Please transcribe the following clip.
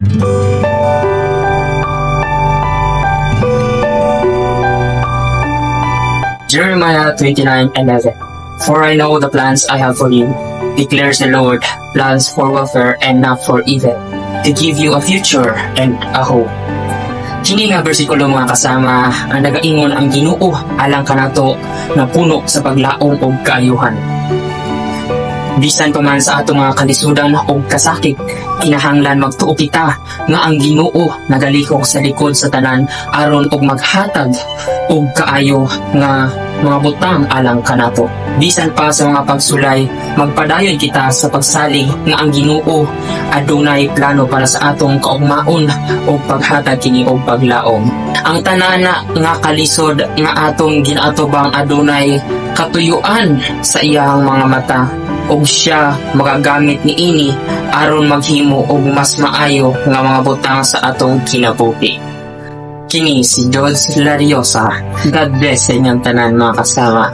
Jeremiah 29:11. "For I know the plans I have for you, declares the Lord, plans for welfare and not for evil, to give you a future and a hope." Kini nga bersikulo, mga kasama, ang nagaingon ang Ginoo alang kanato na puno sa paglaom og kaayuhan. Bisan pa man sa atong mga kalisudan og kasakit, kinahanglan magtuo kita nga ang Ginoo nagalikok sa likod sa tanan aron og maghatag og kaayo nga mga butang alang kanato. Bisan pa sa mga pagsulay, magpadayon kita sa pagsalig nga ang Ginoo adunay plano para sa atong kaugmaon ug paghatag kini og paglaom. Ang tanan nga kalisod nga atong ginaatubang adunay katuyuan sa iyahang mga mata ug siya magagamit niini aron maghimo og mas maayo nga mga butang sa atong kinabuhi. Kini si George Lariosa. God bless sa inyong tanan, mga kasama.